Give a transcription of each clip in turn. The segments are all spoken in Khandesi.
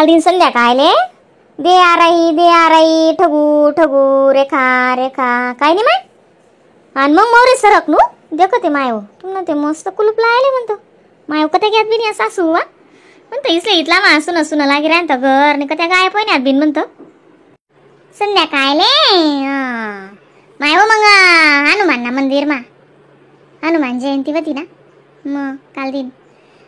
काल दिन संध्याकाळले दे आ रही ठगू ठगू रेखा रेखा काय नाही माय. आणि मग मोरे सरक नु देखो ते माय तुमना ते मस्त कुलूप लायले म्हणतो माय कते घ्यात बिन या सासू वा म्हणतो इसले इथला मा सुन सुन लागी राहतं घर आणि कत्या गाय पण यात बिन म्हणतो संध्याकाळले. माय हो मग हनुमान ना मंदिर मा हनुमान जयंती होती ना मग काल दिन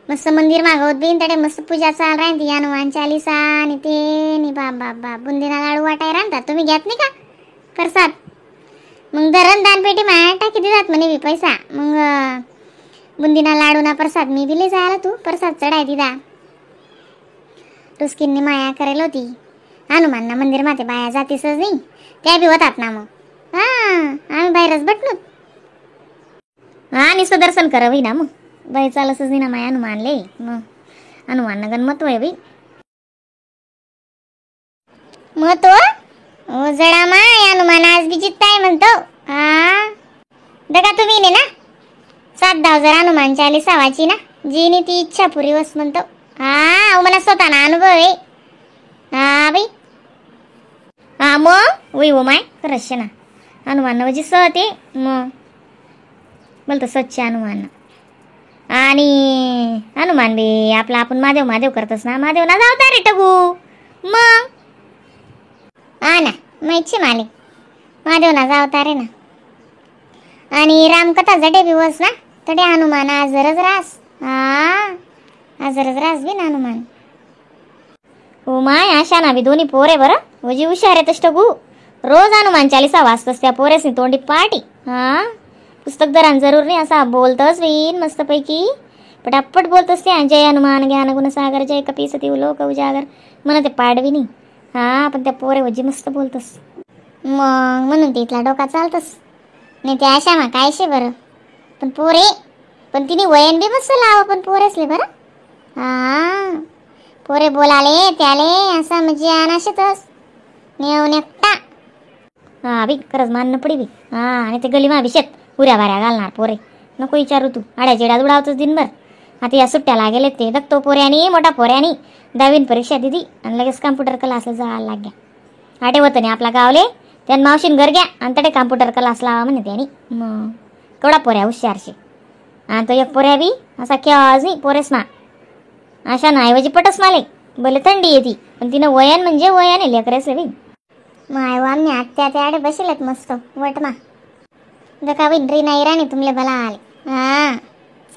मस्त मंदिर मागवत बिन तडे मस्त पूजा चाल राहते हनुमान चालीसा आणि ते नि बाप बाप बाप बुंदीना लाडू वाटाय राहतात. तुम्ही घेत नाही का प्रसाद? मग धरण दानपेटी मा टाकी देतात म्हणे बी पैसा. मग बुंदीना लाडू ना प्रसाद मी बिले जायला तू प्रसाद चढाय दिदा. टुस्किनने माया करेल होती हनुमान ना मंदिर माते बाया जातीसच नाही त्या बी होतात ना मग. हा आम्ही बाहेरच बटलो हा नुसतं दर्शन करावी ना मग बाई चालसच नाही ना माया हनुमानले. मग हनुमान नगन महत्व आहे बाई महत्व ओ जडा माय हनुमान आज बी जित्ताय म्हणतो. हा दगा तुम्ही ने ना 7 धाव जर हनुमान चालीसा वाची ना जीनी ती इच्छा पुरी वस म्हणतो. हा मला स्वतः ना अनुभव आहे. हा बाई हा मग वय हो माय खरंच ना हनुमान म्हणजे सत आहे मग बोलतो स्वच्छ हनुमान. आणि हनुमान बी आपला आपण महादेव महादेव करतोस ना महादेव ना जावता रे टगू मग. हा ना माहिती माले महादेव ना जावता रे ना. आणि रामकथा जडे बी वस ना तडे हनुमान आजरच रास. हा आजरच रास बी ना हनुमान. हो my आशा ना बी दोन्ही पोरे बरं वजी हुशार आहे टगू रोज हनुमान चालीसा वाचतस त्या पोरेसनी तोंडी पाटी. हा पुस्तक दरान जरूर नाही असा बोलतस विन मस्तपैकी पटापट बोलतस त्या जय हनुमान ज्ञान गुण सागर जय कपीसती लोक उजागर म्हणा ते पाडवी नाही. हा पण त्या पोरे वजी मस्त बोलतस मग म्हणून तिथला डोका चालतस नाही ते आशा मा काय शे बरं पण पोरे पण तिने वयन बी मस्त लाव पण पोरेसले बरं. हा पोरे बोलाले त्याले असं म्हणजे अनाशेतस नेऊन एकटा. हा बी खरंच मानणं पडी बी. हा आणि ते गली मा शेत उऱ्या बाऱ्या घालणार पोरे नको विचारू तू आड्या चिड्यात उडावतोस दिनभर. आता या सुट्ट्या लागेल ते दगतो पोऱ्यानी मोठा पोऱ्यानी दहावीन परीक्षा दिदी आणि लगेच कॉम्प्युटर क्लासला जायला लाग्या. आटे होतं नाही आपला गावले त्यान मावशीन घर घ्या आणि तडे कॉम्प्युटर क्लास लावा म्हणे त्यानी मग केवढा पोऱ्या हुशारशे. आणि तो एक पोऱ्या बी असा केव्हाच नाही पोरेस मा अशा नाऐवजी पटस माले भले थंडी येते पण तिनं वयन म्हणजे वयन आहे लेकरेस बी. माय आम्ही आत्या त्याडे बसेलत मस्त वटमा दका बिन रीना इराणी तुमले भला आले. हा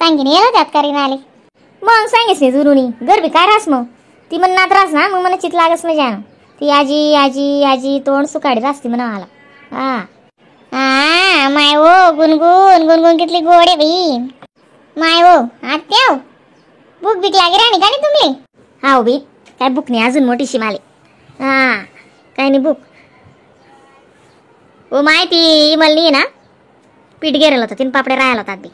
सांगीन येलो त्यात का रीना आले मग सांगेस नाही जुनुनी घर बी काय रास मग ती म्हण नात रास ना मग मला चित लागस मजा ती आजी आजी आजी तोंड सुकाडी रासती म्हणा मला. हा हा माय हो गुणगुण गुणगुण कितली गोड आहे बाई माय हो आत्या हो भूक बीक लागे राणी का नाही तुम्ही? हा हो बी काय भूक नाही अजून मोठीशी माले. हा काय नाही भूक. ओ माहिती इमलनी आहे ना पीठ गेरलं होतं तीन पापडे राहायला होतात बी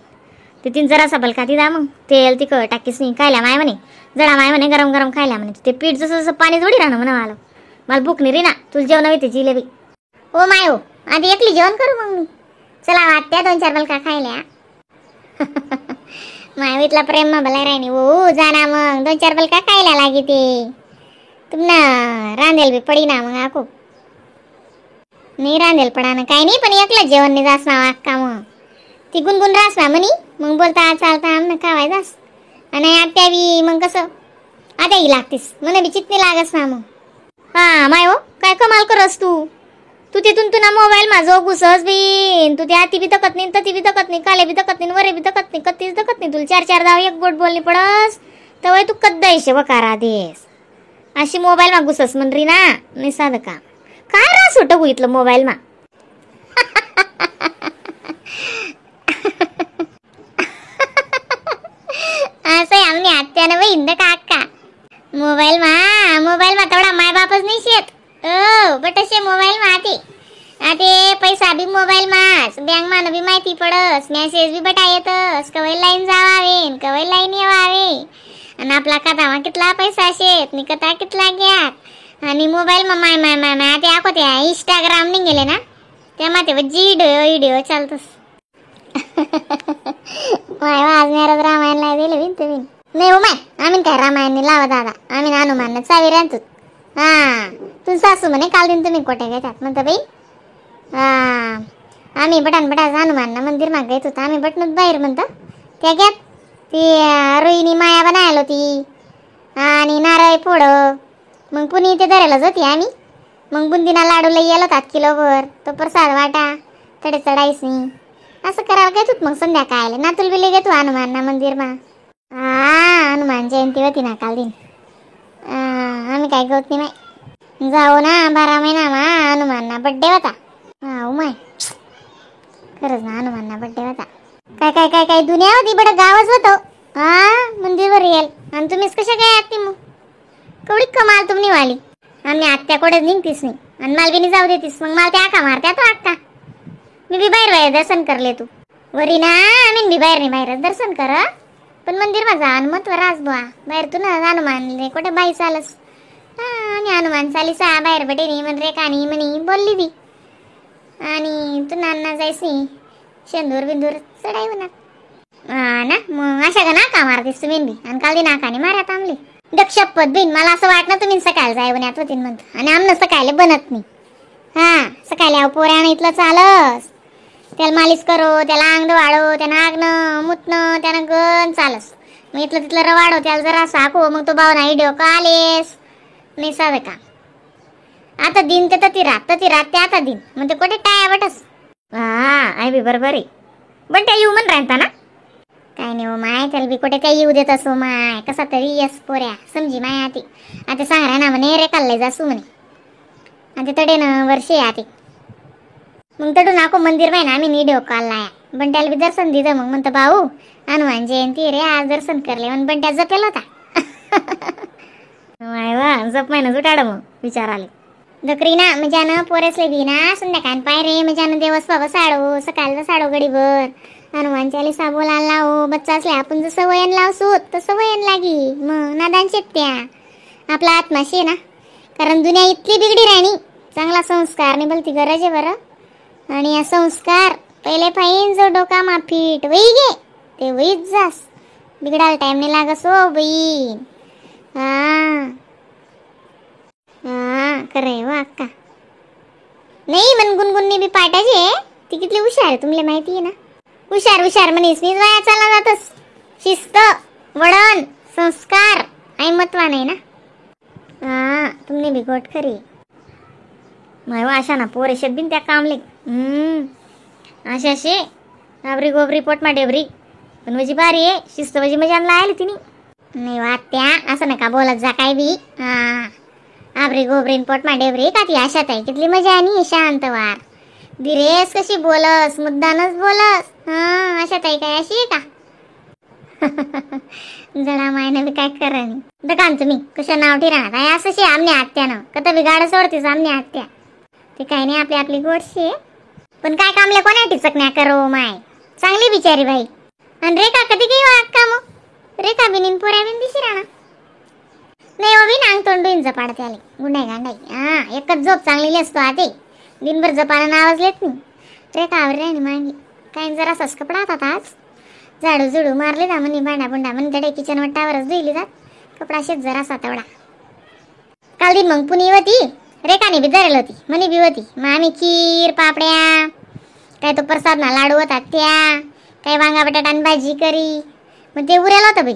ते तीन जरासा बलका ती दा मग तेल तिखट टाकीस नाही खायला माय म्हणे जडा माय म्हणे गरम गरम खायला म्हणे ते पीठ जसं जसं पाणी जोडी राहणं म्हणा मला मला भूक नाही रे ना तुला जेवण हवी ते जिलेबी. हो माय हो आधी एकली जेवण करू मग मी चला आत्या 2 4 बलका खायला. माय इथला प्रेम मा भला राहिनी हो जाना मग 2 4 बलका खायला लागी ते तुमना रांधेल बी पडी ना मग आको नाही रांधेल पडा ना काय नाही पण एकला जेवण नाही जास ना अक्का मग ती गुणगुण रास ना म्हणी मग बोलता चालता आमना खावाय जास आणि आत्या बी मग कसं आत्याही लागतीस म्हणे बी चितनी लागस ना मग. हा माय हो काय कमाल करस तू तू तिथून तुना मोबाईल माझं घुसस बीन तू त्या आती बी तकत नाही तती बी तकत नाही काले बी तकत नाही वरे बी तकत नाही कत्तीच तकत नाही तुला 4 4 धाव एक गोट बोलणी पडस तवय तू कद्दायशे वकारा देस अशी मोबाईल मा घुसस म्हण री ना नाही साधं काम काय रास होतं गो इथलं मोबाईल मा. असं आम्ही आत्यानं बाई इंद का अक्का मोबाईल मा तेवढा माय बापच नाही शेत ओ बटशे मोबाईल मा आते आते पैसा बी मोबाईल माच बँक मान बी माहिती पडस मेसेज बी बटा येतस कवय लाईन जावावे कवय लाईन येवावे आणि आपला खातामा कितला पैसा शेत निकता कितला घ्यात आणि मोबाईल मा माय माय माय माय आता आको त्या इंस्टाग्राम निघेले ना त्या माते जी व्हिडिओ चालतस. माय आज मेरा रामायण ला दिले बिन तुम्ही. नाही हो माय, आम्ही काय रामायण लावा दादा, आम्ही हनुमान चावी राहतो. हा तू सासू म्हणे काल दिन तुम्ही कोठे घेतात म्हणतं बाई. हा आम्ही बटान बटा हनुमान मंदिर माग येत होतो, आम्ही बटनूत बाहेर म्हणतं त्या घ्यात ती रोहिणी माया बनायला होती आणि नारळ फोडं. मग पुणे ते धरायलाच होती आम्ही. मग बुंदीना लाडू लई येलो होतात किलोभर, तो प्रसाद वाटा तडे चढाईस नाही असं करायला घेत होत. मग संध्याकाळला नातुल बिले घेतो हनुमान मंदिर मा. हा हनुमान जयंती होती ना काल दिन. आम्ही काय गवत नाही माय जाऊ ना 12 महिना मा हनुमानना बड्डे होता. हा माय खरंच ना हनुमानना बड्डे होता. काय काय काय काय दुनिया होती, बडं गावच होतं. हा मंदिरवर येईल आणि तुम्हीच कशा काय आत्ती मग कवडी कमाल तुम्ही वाली. आम्ही आत्या कोठेच निघतीस नाही आणि मालबीनी जाऊ देतीस, मग मला त्या आका मारत्या तो आक्का. मी बी बाहेर बाहेर दर्शन करले तू वरी ना, आम्ही बी बाहेर नाही बाहेरच दर्शन कर, पण मंदिर माझा हनुमत राज बुवा बाहेर तू ना हनुमान कुठे बाई चालस. हा आम्ही हनुमान चालीसा बाहेर बटे नाही म्हण रे कानी म्हणी बोलली ती. आणि तू नाना जायस नाही शेंदूर बिंदूर चढाई म्हणा. हा ना मग अशा का नाका मारतीस तुम्ही बी, आणि काल नाकाने मारा आमले दक्षपत बिन. मला असं वाटलं तुम्ही सकाळी जाय उन्हात होती म्हणतो, आणि आमनं सकाळी बनत नाही. हा सकाळी अहो पोऱ्यानं इथलं चालस, त्याला मालिश करो, त्याला अंग वाढो, त्यानं आगणं मुतणं, त्यानं गण चालस. मग इथलं तिथलं रवाडो, त्याला जरा साखो, मग तो भाऊ नाही डोकं आलेस नाही साधं का. आता दिन ते ती रात, तर ती रात ते आता दिन, मग ते कुठे टाया बटस. हा आई बी बरोबर आहे, पण त्या येऊ म्हण राहता ना. काय नाही हो माय, त्याला बी कुठे काही येऊ देत असो माय, कसा तरी यस पोऱ्या समजी माय. आती आता सांग रा ना म्हणे रे काढले जासू म्हणे, आणि ते तडे ना वर्षे आती. मग तडू नाको मंदिर माय ना आम्ही निडो काल लाया, बंट्याला बी दर्शन दिलं. मग म्हणतं भाऊ हनुमान जयंती रे आज दर्शन करले, म्हण बंट्या जपेल होता. माय वा जप माय ना जुटाड मग विचार आले दकरी ना म्हणजे पोरेसले बी ना संध्याकाळ पाय रे म्हणजे देवस बाबा साडो सकाळचा साडो गडीभर हनुमान चालीसा बोलायला लावो. बच्चा असले आपण जसं वयन लावसो तसं वयन लागी मग नादान शेत्या आपला आत्माशी ना, कारण दुनिया इतकी बिगडी राहिनी. चांगला संस्कार नाही बोलती गरज आहे बरं. आणि या संस्कार पहिले पाहिन जो डोका मा फिट वही गे ते वहीच जास, बिघडायला टाइम नाही लागस हो बहीण. हा हा खरं आहे हो अक्का. नाही मन गुणगुणनी बी पाठायची ती किती हुशार आहे तुमले माहिती आहे ना. हुशार हुशार म्हणीस नीच वाया चालला जातस. शिस्त वडण संस्कार आई महत्वा नाही ना. हा तुमने बी गोट खरी माय वा अशा ना पोरे शेत बिन त्या कामले. अशा शे आबरी गोबरी पोटमा डेबरी पण म्हणजे भारी आहे शिस्त म्हणजे मजा आणला आली तिने. नाही वा त्या असं नका बोलत जा काय बी. हा आबरी गोबरीन पोटमा डेबरी का ती आशात आहे कितली मजा आणि शांत वार धीरेस कशी बोलस मुद्दानच बोलस. हा आशात आहे काय अशी आहे का. जडा मायनं बी काय करा नाही दकान तुम्ही कशा नाव ठिराणार काय असं शे आमने आत्यानं कथा बी गाडं सोडतीस आमने आत्या. ते काय नाही आपली आपली गोडशी आहे, पण काय कामले कोणा टिचकण्या करो माय चांगली बिचारी बाई. आणि रेखा कधी काही अक्का मग रेखा बिनीन पोऱ्या बिन दिशी राहणार नाही हो बिन अंग तोंडून जपाडते आले गुंडाई गांडाई. हा एकच झोप चांगली असतो आते दिनभर जपाना नावाज लेत नाही. रेखा आवरी राहिली मागे काय जरासाच कपडा होता आज झाडू जुडू मारले जा म्हणे भांडा बुंडा म्हणे तडे किचन वट्टावरच धुईली जात कपडा शेत जरासा तेवढा. काल दिन मग पुणे होती रेखाने बी धरेल होती म्हणे बी होती. मग आम्ही खीर पापड्या काय तो प्रसाद ना लाडू होता त्या काय वांगा बटाटा आणि भाजी करी मग ते उरेल होतं बाई.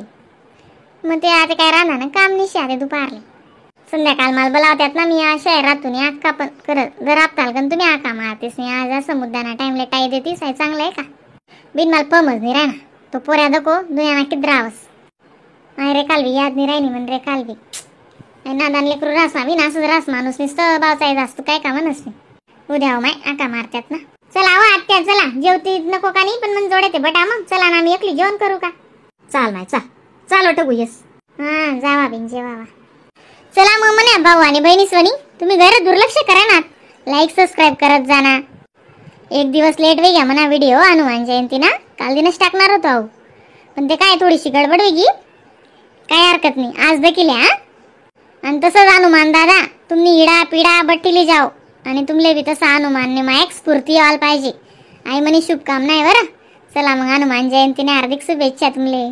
मग ते आता काय राहणार ना काम निशी आता दुपारले संध्याकाळ मला बोलावत्यात ना मी शहरातून अक्का पण करत जर आपताल का तुम्ही आका मारतेस नाही आज असं मुद्दाना टाइमला टाई देतीस आहे चांगलं आहे का बिन मला पमज नाही राहणार तो पोऱ्या दको दुनियाना किती रावस आहे रे कालवी याद नाही राहिनी म्हण रे कालवी नादान लेकरू रास मा बिन असंच रास माणूस नुसतं बावचा असतो काय का म्हणस नाही. उद्या हो माय आका मारत्यात ना. चला हो आत्या चला जेवती नको का नाही पण मग जोडे ते बटा मग चला ना मी एकली जेवण करू का. चाल माय चाल चाल टगू येस. हा जावा बिन जेवावा. चला मग म्हणे भाऊ आणि बहिणी सोनी तुम्ही घर दुर्लक्ष करा ना, लाईक सबस्क्राईब करत जाना. एक दिवस लेट वेगळ्या म्हणा व्हिडिओ हनुमान जयंती ना काल दिनच टाकणार होतो अहो, पण ते काय थोडीशी गडबड वेगळी काय हरकत नाही आज देखील. हा आणि तसंच हनुमान दादा तुम्ही इडा पिडा बट्टीले जाओ आणि तुमले बी तसं हनुमानने मायक स्फूर्ती यायला पाहिजे. आई म्हणे शुभकामना आहे बरं. चला मग हनुमान जयंतीने हार्दिक शुभेच्छा तुमले.